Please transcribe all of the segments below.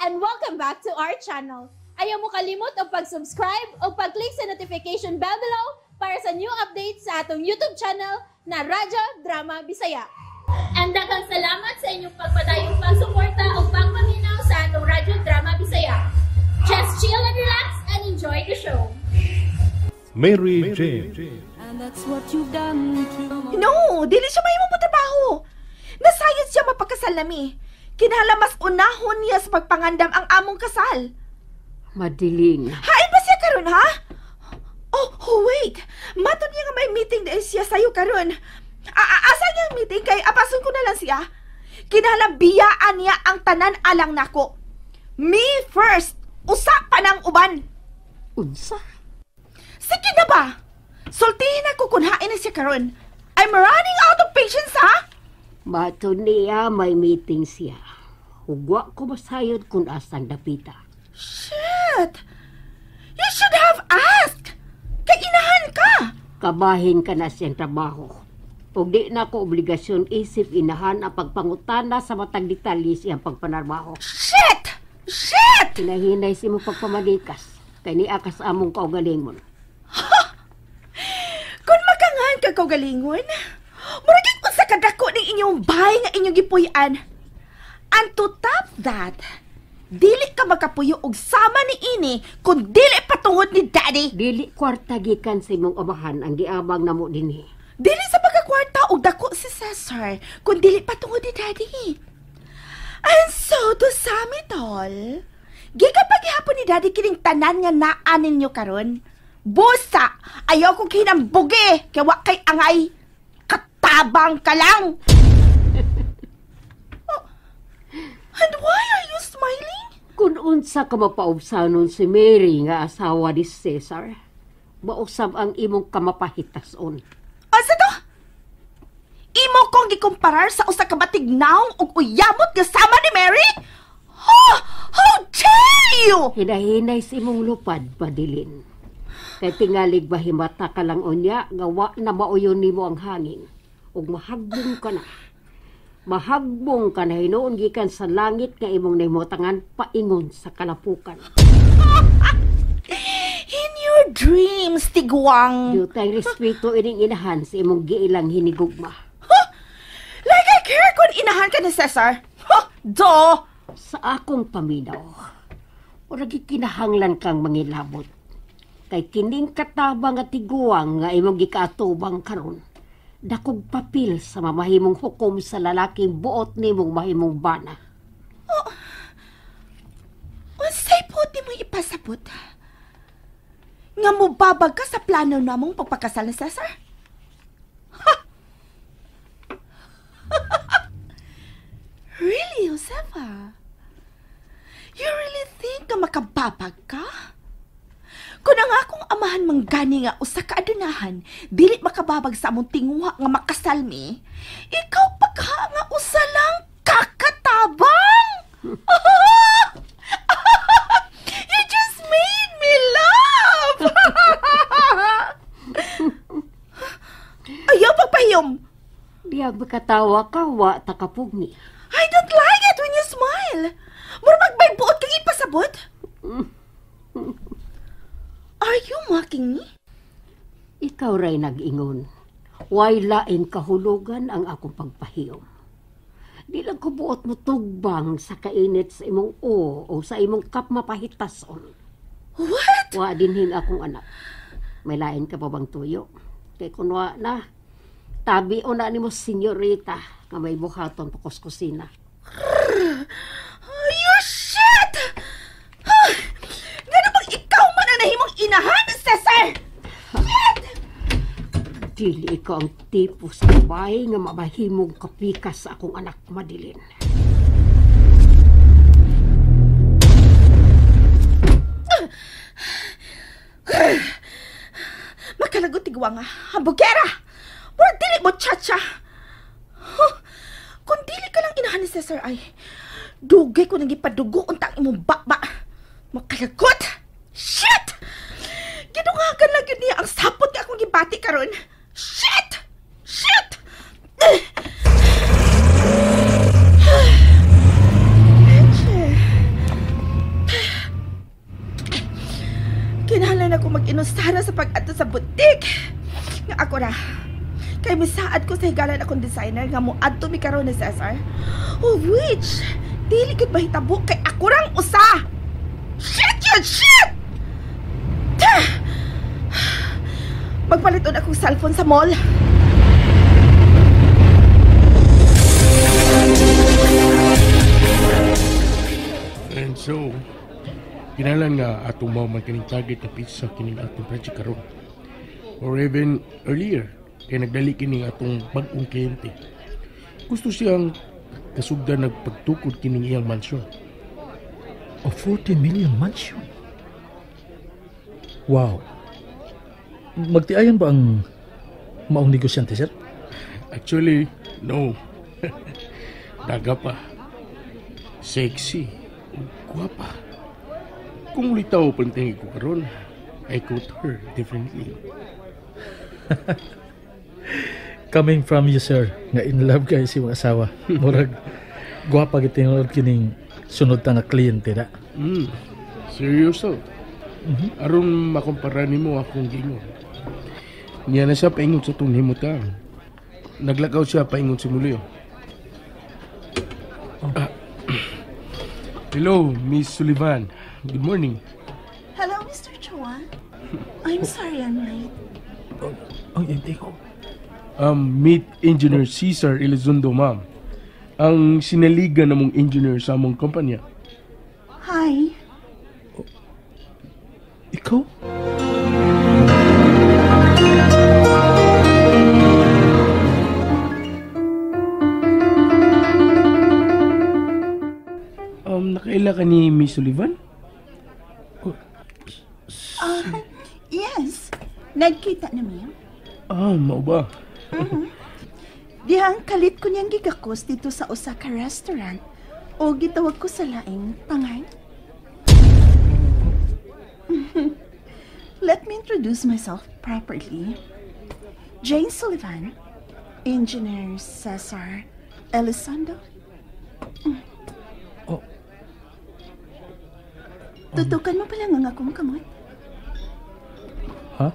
And welcome back to our channel. Ayaw mo kalimot og pag-subscribe o pag-click sa notification bell below para sa new updates sa atong YouTube channel na Radyo Drama Bisaya. And daghang salamat sa inyong pagpadayong pagsuporta o pagpaminaw sa atong Radyo Drama Bisaya. Just chill and relax and enjoy the show. Mary Jane. And that's what you've done to No, dili siya mahimo mo trabaho. Nasayod siya mapakasal nami. Kinahanglan mas unahon niya sa pagpangandam ang among kasal. Madiling. Hain ba siya karon ha? Oh, wait. Matod niya nga may meeting dahil siya sayo karon. Asa niya ang meeting kay apason ko na lang siya. Kinahanglan biyaan niya ang tanan alang nako. Me first. Usa pa ng uban. Unsa? Sige na ba? Sultihin ako kung hain na siya karon. I'm running out of patience, ha? Matod niya may meeting siya. Ug wa ko masayod kung asang dapita. Shit! You should have asked! Kay inahan ka! Kabahin ka na siyang trabaho. Ug di na ko obligasyon isip inahan ang pagpangutana sa matag detalye siyang pagpanarbaho. Shit! Shit! Kinahinay si mo pagpamalikas. Kay niya kas among kaugalingon. Kung makangan ka kaugalingon, murag unsa kadako ning inyong bahay nga inyong gipuy-an. And to top that, dili ka makapuyo og sama ni ini kung dili patungod ni Daddy. Dili kwarta gikan sa imong amahan ang giabang namo dinhi. Dili sa pagkakwarta og dako si Cesar kung dili patungod ni Daddy. And so, to sum it all, gikan paghihapon ni Daddy kining tanan nga naa ninyo karon. Busa, ayaw ko kinambugi, kay wa kay angay. Katabang ka lang. Oh, and why are you smiling? Kung unsa ka mapaubsanon si Mary nga asawa ni Cesar, mausab ang imong kamapahitason. Asa to? Imo kong gikumparar sa usa ka batignaong ug uyamot nga sama ni Mary? Oh, how dare you! Hinahinay sa imong lupad, Madeline. Kay tingalig mahimata ka lang unya, nga wa na mauyon nimo ang hangin. Ug mahagbong ka na. Mahagbong ka na hinuon gikan sa langit nga imong nahimutangan paingon sa kalapukan. In your dreams, tigwang. Diutay respeto ining inahan sa imong giilang hinigugma. Huh? Like I care kung inahan ka ni Cesar. Huh? Do! Sa akong paminaw, murag kinahanglan kang mangilabot. Kay kining katabang at tiguang nga imong gikaatubang karon, dakog papel sa mamahimong hukom sa lalaking buot nimong mahimong bana. Unsay buot mo ipasabot? Nga mobabag ka sa plano namong pagpakasal ni Cesar? Ha! Really, Josefa? You really think nga makababag ka? Kung ang akong amahan manggani nga usa ka adunahan, dili makababag sa among tinguha nga makasal mi, ikaw pa ka nga usa lang kakatabang! You just made me laugh! Ayaw pagpahiyom! Biyag makatawa ka, wa ta kapugni. I don't like it when you smile. Murag may buot kang ipasabot. Are you mocking me? Ikaw ray nag-ingon. Way laing kahulugan ang akong pagpahiyom. Di lang ko buot mo tugbang sa kainit sa imong o sa imong kapmapahitason. What? Wa dinhin akong anak. May lain ka pa bang tuyo? Kay kunwa na, tabi o na nimo senyorita nga may buhaton pa kusina. You shit! Ngano bang ikaw man ang nahimong inahan, Cesar? Shit! Dili ikaw ang tipo sa babae nga mabahimong kapikas sa akong anak, Madeline. Makalagot tigwa nga, hambugera! Murag dili mo chacha! Huh? Kung dili ka lang inahan ni Cesar ay, dugay ko nang gipadugo unta ang imong baba. Makalagot! Shit! Gidungagan lang yun niya ang sapot nga akong gibati karon. Shit! Shit! Eche, Sara sa pag-adto sa butik. Nga ako ra. Kay misaad ko sa higalan akong designer nga moadto mi karon ni Cesar. Oh, which dili gud mahitabo kay ako rang usa. Shit yun, shit! Magpalit-on akong cellphone sa mall. And so, kinalan nga atong mao man kining target na pizza kining atong project karon. Or even earlier, kay nagdali kining atong bag-ong kliyente. Gusto siyang kasugdan nagpagtukod kining iyang mansion. A 40 million mansion? Wow. Magtiayon ba ang maong negosyante, sir? Actually, no. Daga pa. Sexy. Guwapa. Kung litaw pantingin ko karon, I quote her differently. Coming from you, sir, nga in love kayo si mong asawa. Murag, guwapa gitinuod kining sunod ta nga kliyente na. Seryoso? Mm-hmm. Aron makumpara nimo akong gingon. Niya na siya paingon sa itong himutang. Naglakaw siya paingon si Mulio. Oh. Hello, Miss Sullivan. Good morning. Hello, Mr. Chua. I'm sorry I'm late. Ang hindi ko. Meet Engineer Cesar Elizondo, ma'am. Ang sinaligan namong engineer sa among kumpanya. Hi. Oh, ikaw? Nakaila ka ni Miss Sullivan? Oh, yes. Nagkita namin. Ah, mao ba? Mm-hmm. Dihang kalit ko niyang gigakos dito sa Osaka restaurant o gitawag ko sa laing pangan. Let me introduce myself properly. Jane Sullivan, Engineer Cesar Elizondo. Oh. Tutukan mo pala nga akong kamot. Ha?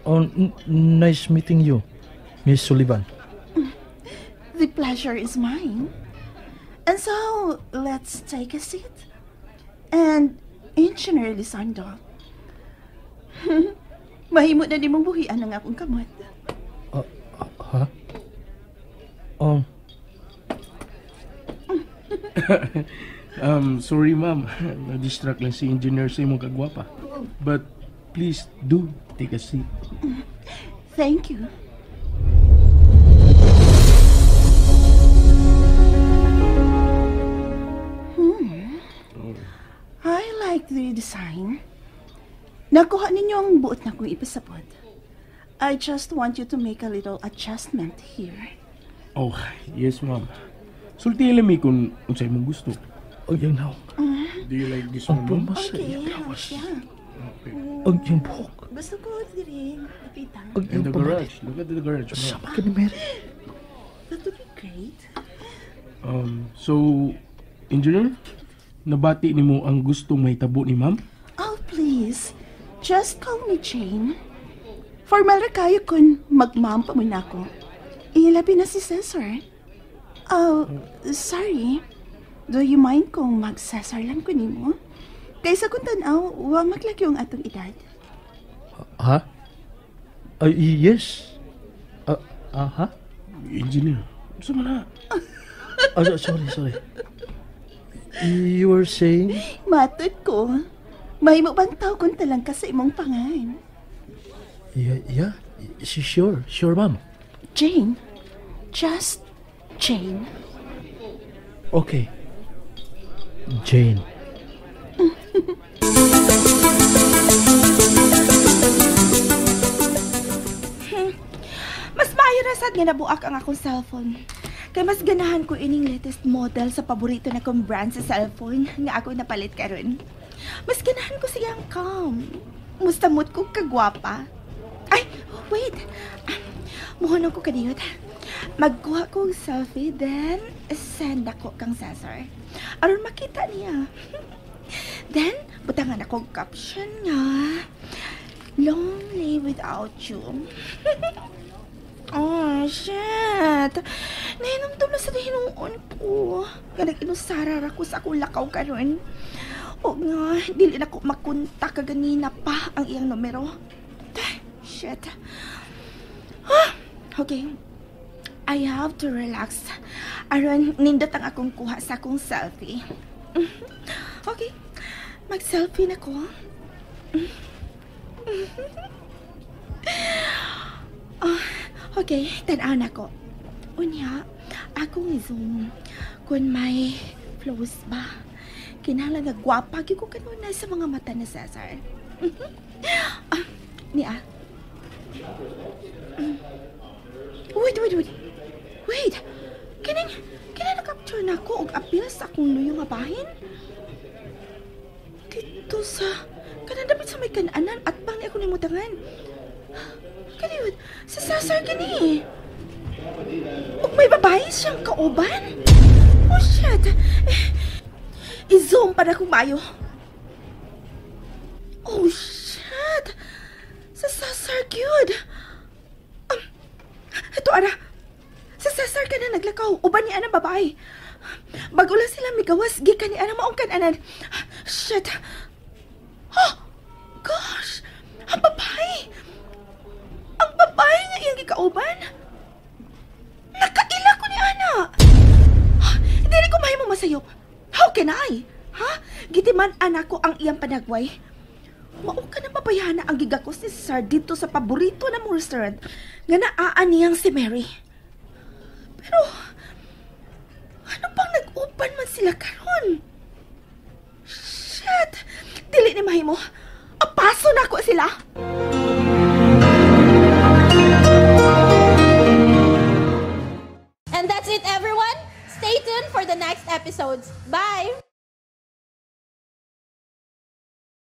Oh, nice meeting you, Miss Sullivan. The pleasure is mine. And so, let's take a seat. And, Engineer Elizondo, mahimo na nimong buhian ang akong kamot. Ha? Sorry, ma'am. Na-distract lang si engineer sa imong kagwapa. But, please do take a seat. Thank you. I like the design. Nakuha ninyo ang buot na kong ipasabot. I just want you to make a little adjustment here. Oh, yes, ma'am. Sultihin lang mi kung unsay mong gusto. Oh, yung naong. Do you like this one, ma'am? Okay, yeah. Okay. Ang iyong buhok. Gusto ko diri, kapita. Ang iyong the garage. Look at the garage. Sama ka ni Mary. That would be great. So, engineer, nabati nimo ang gustong mahitabo ni ma'am? Oh, please. Just call me Jane. Formal ra kayo kung mag-ma'am pa man ako. Ilabi na si Cesar. Oh, sorry. Do you mind kung mag-Cesar lang ko nimo? Kaysa kung tanaw, wa maglaki ang atong edad. Ha? Yes. Ha? Engineer, saan man na? Sorry. You were saying? Matod ko. Mahimo bang tao kung talang ka sa imong pangan? Yeah. Sure, ma'am. Jane. Just Jane. Okay. Jane. Mas maayo ra sad nga nabuak ang akong cellphone. Kay mas ganahan ko ining latest model sa paborito na kong brand sa cellphone nga ako napalit karon. Mas ganahan ko siyang calm. Mustamot ko kagwapa. Ay, wait. Muhunong ko kaniyot. Magkuha ko og selfie, then send ako kang Cesar. Aron makita niya. Then, Butangan ako caption nga. Lonely without you. Oh, shit. Nahinumdum na sa hinuon ko. Nga nag-inusara ra ko sa akong lakaw karon. O nga, dili na ko makontak kaganina pa ang iyang numero. Ay, shit. Ah, okay. I have to relax. Aron, nindot ang akong kuha sa akong selfie. Okay. Mag-selfie na ko. Oh, okay, tan-aw na ko. Unya, akong i-zoom kung may flows ba. Kinahanglan nga gwapa gyud ko kanunay sa mga mata ni Cesar. Ah, niya. Wait, wait, wait. Wait. Kining kini na-capture na ko og apil sa akong luyo nga bahin. Dito sa kanang dapit sa may kananan at bang ni ako nimutangan. Kaniwat, sa Cesar kini. Ug may babae siyang kauban. Oh shit. Eh, i-zoom pa na kung maayo. Oh shit. Sa Cesar gyud. Ito ara. Sa Cesar ka na naglakaw. Uban ni anang babae. Bago lang sila migawas, gikan ni anang maong kananan. Shit. Oh, gosh. Ang babae. Ang babae nga iyang gikauban. Nakaila ko ni ana. Dili ko mahimo masayop. How can I? Ha? Gitiman anak ko ang iyang panagway. Mao ka na babayhana ang gigakos ni Cesar dito sa paborito na mong restaurant nga naa niyang si Mary. Pero, ano bang nag-uban man sila karon? Shit! Dili ni mahimo. Apaso na ko sila! And that's it, everyone. Stay tuned for the next episodes. Bye!